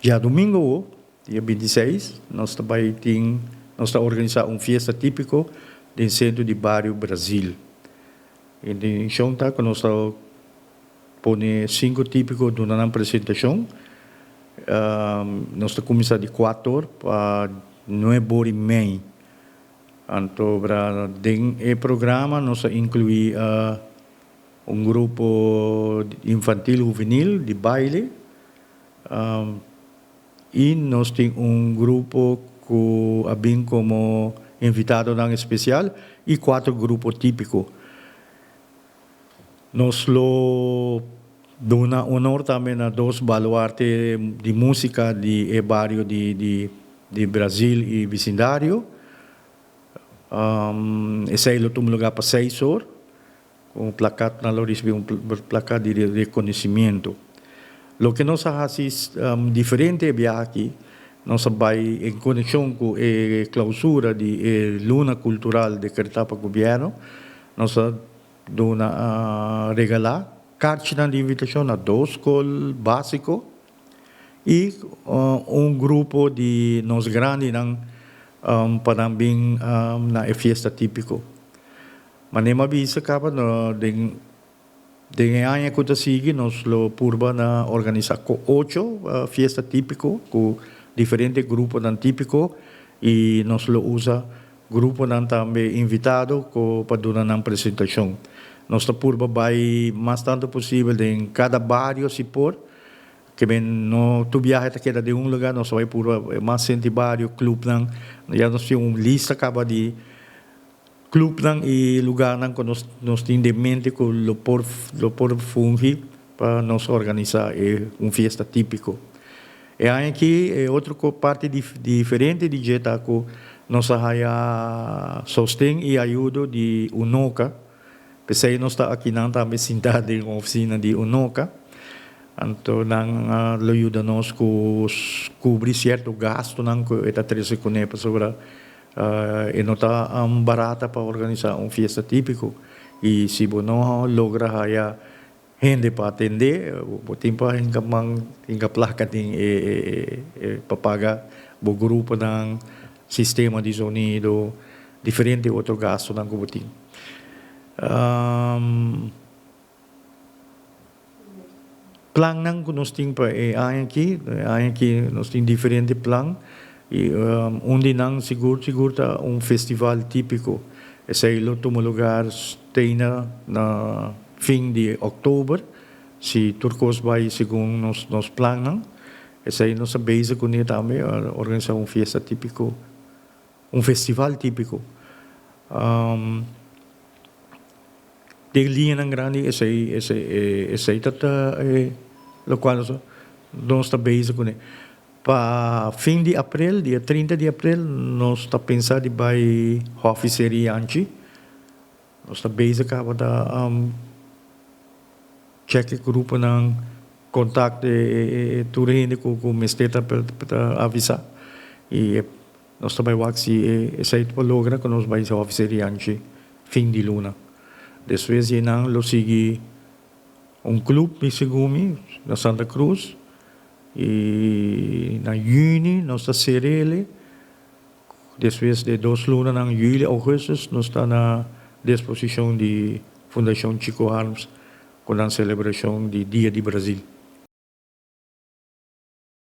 Djadumingu, dia 26, nos tambe tin, nos ta organisá un fiesta típiko den sentro di bario Brasil. Intenshon ta ku nos ta pone sinku típiko durante e presentashon. Nos ta kuminsá di 4 or pa 9:30. Anto, den e programa nos ta inkluí un grupo infantil hubenil di baile i nos tin un grupo ku a bin komo invitado espesial i kuater grupo típiko. Nos lo duna honor tambe na dos baluarte di músika di bario di Brasil i vesindario. Esei lo tuma lugá pa 6 or, ku un plakat, nan lo risibí un plakat di rekonosimentu. Loke nos a hasi diferente aki, nos a bai en konekshon ku e klousura di e luna kultural dekretá pa gobièrnu, nos a duna regalá karchi di invitashon na dos skol básiko i un grupo di nos grandinan pa nan bin na e fiesta típiko. Manera mi a bisa kaba no, den aña ku ta sigui nos lo purba na organisá ocho fiesta típiko ku diferente gruponan típiko i nos lo usa gruponan tambe invitado pa duna nan presentashon. Nos ta purba bai mas tantu posibel den kada bario si por, ke men no tur biahe ta keda den un lugá, nos bai purba mas sentro di bario, klupnan, ya nos tin un lista kaba di klupnan i lugánan ku nos tin den mente ku lo por fungi pa nos organisá un fiesta típiko. E aña aki e otro parti diferente di dje ta ku nos a haya sosten i ayudo di UNOCA. P'esei nos ta aki nan tambe sintá den ofisina di UNOCA. Anto nan lo yuda nos ku kubri sierto gastunan ku e ta trese kuné pasobra e no ta barata pa organisá un fiesta típiko. I si bo no logra haya hende pa atendé, bo tin pa hinka man, hinka plaka den e pa paga bo gruponan, sistema di sonido, diferente otro gastunan ku bo tin. Plannan ku nos tin pa e aña aki, e aña aki nos tin diferente plan i un di nan sigur sigur ta un festival típiko. Esei lo tuma lugá te na fin di òktober, si tur kos bai segun nos plannan. Esei nos ta bezig kuné tambe, organisá un fiesta típiko, un festival típiko. Den liñanan grandi esei ta lokual nos ta bezig kuné. Pa fin di aprel, dia 30 di aprel, nos ta pensa di bai Hòfi Seri Yanchi. Nos ta bezig kaba ta chèk e gruponan, kontakt e tur hende ku mester ta avisá. I nos ta bai wak si esei ta por logra ku nos bai Hòfi Seri Yanchi fin di luna. Despues di einan lo sigui un klup mi segun mi na Santa Cruz i na yüni nos ta ser'el. Despues di 2 lunanan, yüli, ougùstùs, nos ta na disposishon di Fundashon Chico Harms ku nan selebrashon di Dia di Brasil.